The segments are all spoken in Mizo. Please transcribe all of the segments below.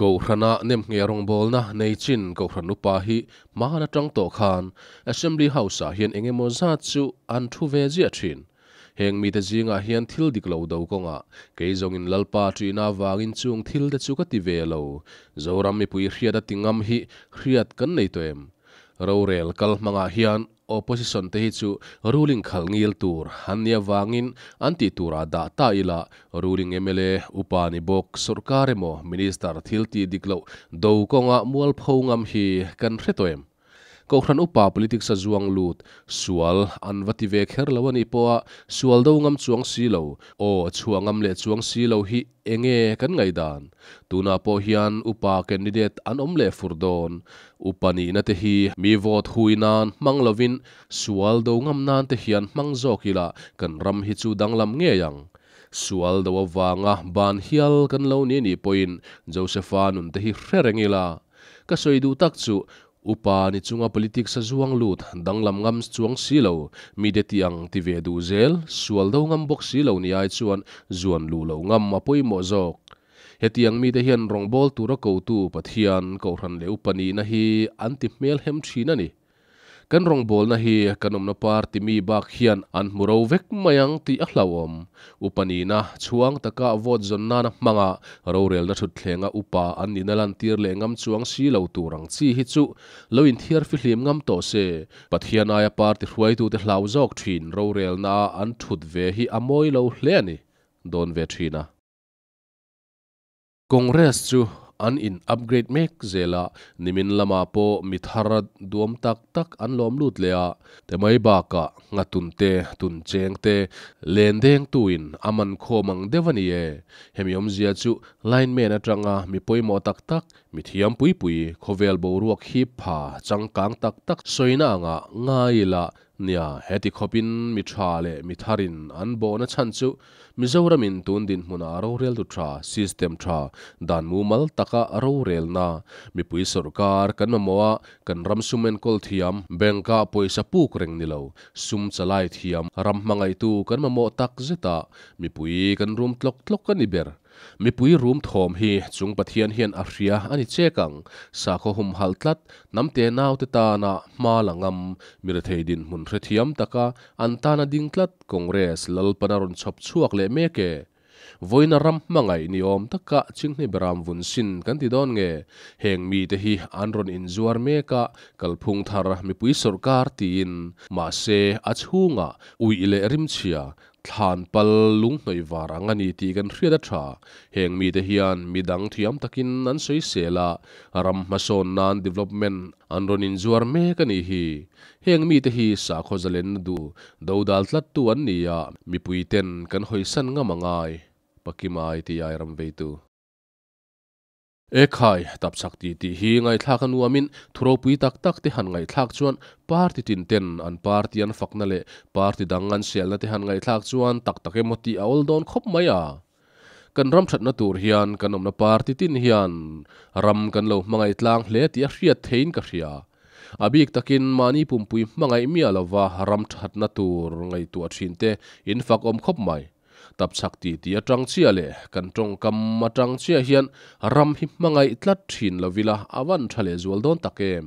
Kohhrana nemngheh rawngbawlna nei chin Kohhran upa hi hman atang tawh khan Assembly House-ah hian eng emaw zat chu an thu ve ziah thin. Heng mite zingah hian thil dik lo do kawngah kei zawngin Lalpa ṭihna avangin chung thil te chu ka ti ve lo. Zoram mipui hriat a ti ngam hi hriat kan nei tawh em? Rorel kal hmangah hian opposition te hi chu ruling khalh ngil tur an nih avangin an tih turah dah ta ila, ruling mla upa ni bawk sawrkar emaw minister thil tih dik loh do kawnga mualpho ngam hi kan hre tawh em? Kohhran upa politics a zuang lut, sual an va ti ve kher lo a nih pawha sual do ngam chuang si lo, aw chhuah ngam leh chuang si lo hi enge kan ngaihdan? Tunah pawh hian upa candidate an awm leh fur dawn. Upa nihna te hi mi vote hui nan hmang lovin sual do ngam nan te hian hmang zawk ila kan ram hi chu danglam ngei ang. Sual do avanga ban hial kan lo ni nih pawhin Josepha nun te hi hre reng ila. Ka sawi duh tak chu Upa ni chunga politics a zuang lut, danglam ngam chuang si lo, mite ti ang ti ve duh zel, sual do ngam bawk si lo ni ai chuan zuan luh loh ngam a pawimawh zawk. Hetiang mite hian rawngbâwl tura kotu Pathian, Kohhran leh Upa nihna hi an ti hmelhem thin a ni. Kan rawngbawlna hi kan awmna party mi bak hian an hmu ro vek mai ang tih a hlauhawm. Upa nihna chhuang taka vote zawn nana hmanga rorelna thutthleng a upa an nihna lantir leh ngam chuang si lo tur ang chi hi chu lo inthiar fihlim ngam tawh se. Pathian aia party hruaitute hlau zawk thin rorelna a an thut ve hi a mawi lo hle a ni dawn ve thin a. Congress chu an in upgrade mek zel a, nimin lamah pawh mi thar duam tak tak an lawm lut leh a, te mai bakah nghatun te, tun cheng te, len dengtuin a man khawm ang deuh a ni e. Hemi awmzia chu lineman atanga mi pawimawh tak tak, mi thiam pui pui, khawvel boruak hip pha changkang tak tak sawina angah ngai ila Nia, heti khawpin mi tha leh mi tharin an bawhna chhan chu Mizoramin tun dinhmuna roreltu tha, system tha, dan mumal taka rorelna, mipui sawrkar kan mamawh a, kan ram sum enkawl thiam, bank-ah pawisa puk reng ni lo, sum chalai thiam, ram hmangaihtu kan mamawh tak zet a, mipui kan rum tlawk tlawk a ni ber. Mipui rum thawm hi chung Pathian hian a hria a ni chek ang. Sakhaw humhalh tlat, hnamte naute tana hma la ngam, mirethei dinhmun hrethiam taka an tana ding tlat Congress Lalpana rawn chhawp chhuak leh mek e. Vawiina ram hmangaih ni awm taka Chinghne Beram vun sin kan ti dawn nge? Heng mite hi an rawn inzuar mek a, kalphung thar mipui sawrkar tiin. Mahse, a chhungah uih leh rimchhia, Thlan pal lunghnawih var ang a ni tih kan hriat a tha. Heng mite hian midang thiam takin an sawisel a, ram hmasawn nan development an rawn inzuar mek a nih hi. Heng mite hi sakhaw zalenna duh dodal tlattu an ni a, mipuiten kan hawisan ngam a ngai, Pakimai ti ai ram veitu. Ekhai, tapchhak tih tih hi ngaihthlak a nuamin thu ropui tak tak te han ngaihthlak chuan party tin ten an party an fakna leh party dang an sialna te han ngaihthlak chuan tak tak emaw tih a awl dawn khawp mai a. Kan ram thatna tur hian kan awmna party tin hian ram kan lo hmangaih tlang hle tih a hriat theiin ka hria. A bik takin mahni pumpui hmangaih miah lova ram thatna tur ngaihtuah thin te in fak awm khawp mai. Tapchhak ti ti atang chiah leh kan tawngkam atang chiah hian ram hi hmangaih tlat thin lo ila a van tha leh zual dawn tak em?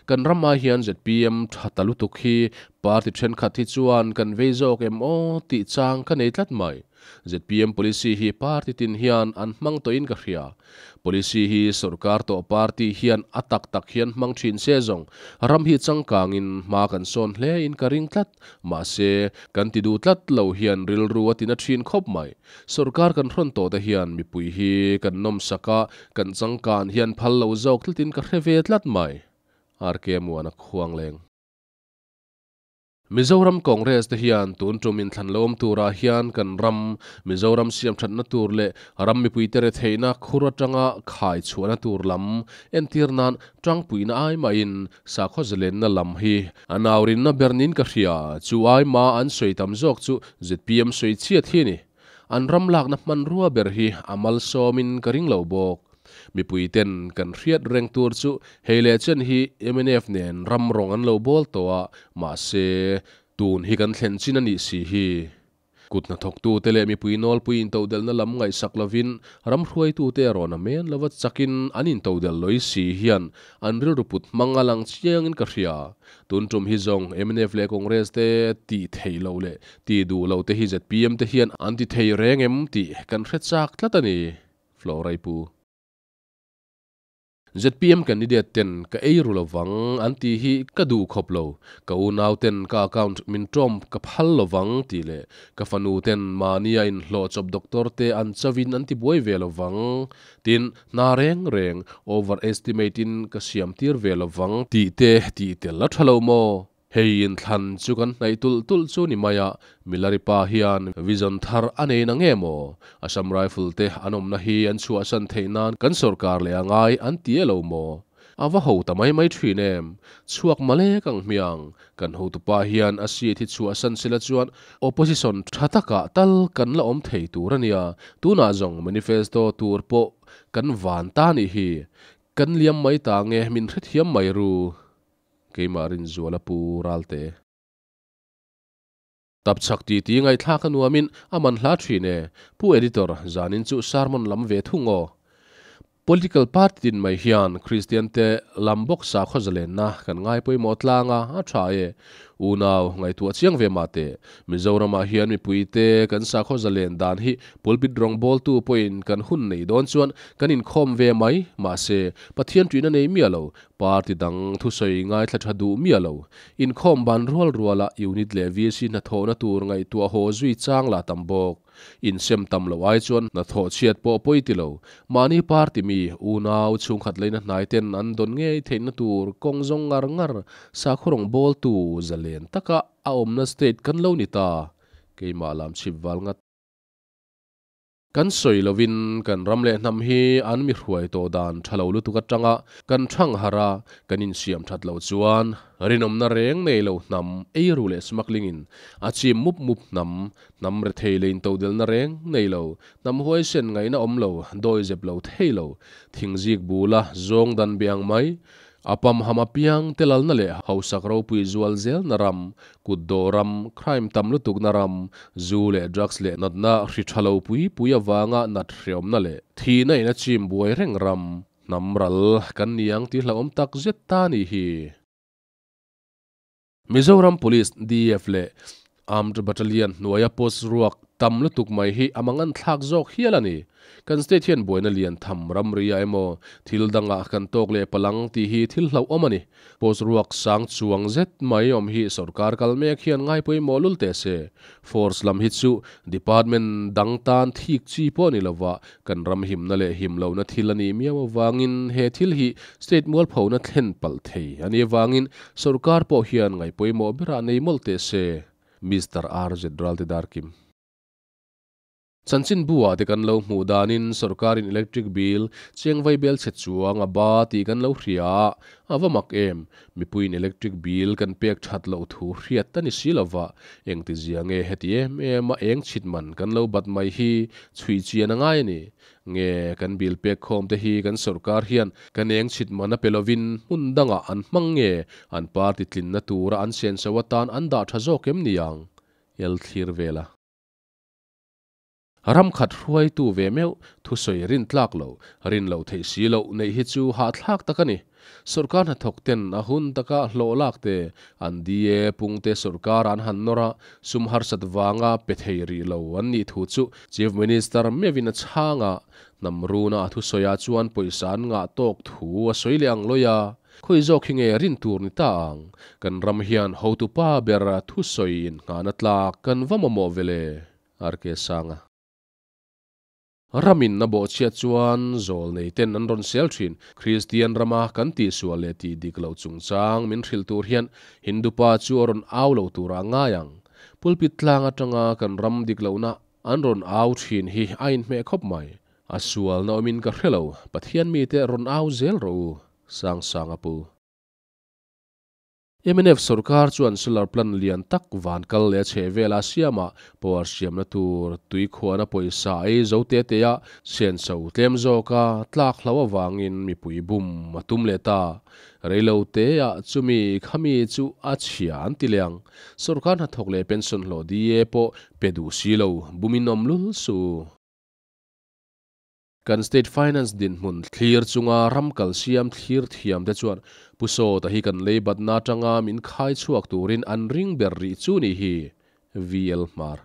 Kan ramah hian zpm tha ta lutuk hi party thenkhat hi chuan kan vei zawk em aw tih chang ka nei tlat mai. Zpm policy hi party tin hian an hmang tawhin ka hria. Policy hi sawrkar tawh party hian a tak tak hian hmang thin se zawng ram hi changkangin hma kan sawn hle in ka ring tlat. Mahse, kan ti duh tlat lo hian rilru a tina thin khawp mai. Sawrkar kan hrawn tawh te hian mipui hi kan nawmsak a, kan changkan hian phal lo zawk tlatin ka hre ve tlat mai. RK Muana Khuangleng. Mizoram Congress te hian tun tum inthlan lo awm turah hian kan ram, Mizoram siamthatna tur leh ram mipuite retheihna khur atanga khai chhuahna tur lam entir nan tangpuina ai mahin Sakhaw zalenna lam hi a naurinna ber niin ka hria, chu ai ma an sawi tam zawk chu zpm sawi chhiat hi a ni. An ram lakna hmanrua ber hi a malsawmin ka ring lo bawk. Mipui ten kan hriat reng tur chu hei leh chen hi mnf nen ram rawng an lo bawl tawh a, mahse tun hi kan thlen chin a nih si hi. Kut hnathawktute leh mipui nawlpui intodelhna lam ngaihsak lovin ram hruaitute erawh namen lova chakin an intodelh lawih si hian an rilru put hmang a lang chiangin ka hria. Tun tum hi zawng mnf leh Congress te tih theih loh leh tih duh loh te hi zpm te hian an ti thei reng em tih kan hre chak tlat a ni. Florai Pu. Zpm candidate ten ka ei ru lovang an tih hi ka duh khawp lo. Ka unau ten ka account min tawm ka phal lovang tih leh ka fanu ten mahnia inhlawh chawp doctor te an chauhin an ti buai ve lovang. Tin, hna reng reng over estimate in ka siam tir ve lovang tih te tih tel a tha lo maw? Hei inthlan chu kan hnaih tulh tulh chu ni mai a, Milari pa hian vision thar a nei na nge maw? Assam Rifle te an awmna hi an chhuahsan theih nan kan sorkar leh a ngai an ti e lo maw? A va ho ta mai mai thin em? Chhuak malek ang hmiang, kan hotupa hian a seat hi chhuahsan sela chuan opposition tha takah tal kan la awm thei tur a nia, tunah zawng manifesto tur pawh kan van ta nih hi, kan liam mai ta nge min hrethiam mai ru. Keimah Rinzuala Pu Ralte. Tapchhak titi ngaihthlak a nuamin a man hla thin e. Pu Editor, zanin chu sermon lam ve thung aw. Political party tin mai hian Kristian te lam bawk sakhaw zalenna kan ngai pawimawh tlang a, a tha e. Unau, ngaihtuah chiang ve mah teh. Mizoramah hian mipui te kan sakhaw zalen dan hi pulpit rawngbawltu pawhin kan hun nei dawn chuan kan inkhawm ve mai. Mahse, Pathian ṭihna nei miah lo, Party dang thusawi ngaithla tha duh miah lo. Inkhawm ban rual ruala unit leh VC hnathawhna tur ngaihtuah haw zui chang lah tam bawk. Insem tam loh ai chuan hnathawh chhiat pawh pawi ti lo. Mahni party mi, unau, chhungkhat leina hnai ten an dawn ngei theihna tur kawng zawng ngar ngar sakhaw rawngbawltu zalen taka a awmna state kan lo ni ta. Keimah lam chhip val ngat. Kan sawi lovin kan ram leh hnam hi an mi hruai tawh dan tha lo lutuk atanga kan thang harh a, kan insiam that loh chuan rinawmna reng nei lo hnam, eiru leh smuggling in a chim mup mup hnam, hnam rethei leh intodelna reng nei lo, hnam huaisen ngaihna awm lo, dawi zep lo thei lo, thingzik bula zawng dan be ang mai, A pamham apiang te lalna leh hausak ropui zual zelna ram, kut dawh ram, crime tam lutukna ram, zu leh drugs leh natna hri tha lo pui pui avanga nat hreawmna leh thihna in a chim buai reng ram, hnam ral kan ni ang tih hlauhawm tak zet ta ni hi. Mizoram Police, DF leh Armed Battalion hnuaia post ruak tam lutuk mai hi a mangan thlak zawk hial a ni. Kan state hian buaina lian tham ramri ah emaw thil dangah kan tawk leh palang tih hi thil hlauhawm a ni. Post ruak sang chuang zet mai awm hi sorkar kal mek hian ngaipawimawh lul teh se. Force lam hi chu department dang tan thik chi pawh ni lova kan ram himna leh him lohna thil a nih miau avangin he thil hi state mualphona thlen palh thei a nih avangin sorkar pawh hian ngaihpawimawh berah nei mawlh teh se, Mister RZ Ralte Darkim. Chanchinbu ah te kan lo hmuh danin sorkarin electric bill cheng vai bel chhe chuang a ba tih kan lo hria a, a va mak em? Mipuiin electric bill kan pek that loh thu hriat a ni si lova, engtizia nge heti em em a eng chhit man kan lo bat mai hi chhui chian a ngai a ni. Nge kan bill pek khawm te hi kan sorkar hian kan eng chhit man a pe lovin hmun dangah an hmang nge an party tlinna tura an senso atan an dah tha zawk em niang? El thlir vel a. Ram khat hruaitu ve meuh, thusawi rin tlak lo, rin loh theih si loh neih hi chu hahthlak tak a ni. Sorkar hnathawk ten a hun taka hlawh lak te, an DA pung te sorkar an han nawr a, sum harsat vanga pe thei rih lo an nih thu chu Chief Minister meuhin a chhang a, hnam runa a thusawiah chuan pawisa an ngah tawk thu a sawi leh ang lawih a. Khawi zawk hi nge rin tur ni ta ang? Kan ram hian hotupa ber thusawi inngahna tlak kan va mamawh ve le? RK Sanga. Ramin a bawhchhiat chuan zawl nei ten an rawn sel thin. Kristian rama kan tihsual leh tih dik loh chungchang min hrilh tur hian Hindu pa chu a rawn au lo turah a ngai ang. Pulpit tlang atanga kan ram dik lohna an rawn au thin hi a inhmeh khawp mai. A sualna awmin ka hre lo. Pathian mite rawn au zel rawh u. Sangsanga pu. Mnf sorkar chuan solar plant lian tak van kal leh a chhehvela siama power siamna tur tui khuana pawisa ei zo te te a, senso tlem zawka tlak hlau avangin mipui bum a tum leh ta. Reilo te ah chumi khami chu a chhia an ti leh ang. Sorkar hnathawk leh pension hlawh DA pawh pe duh si lo, bumin awm lul suh. Kan state finance dinhmun thlir chunga ram kal siam thlir thiam te chuan Pu Sawta hi kan lei batna atanga min khai chhuak turin an ring ber rih chu ni hi. VL Hmar.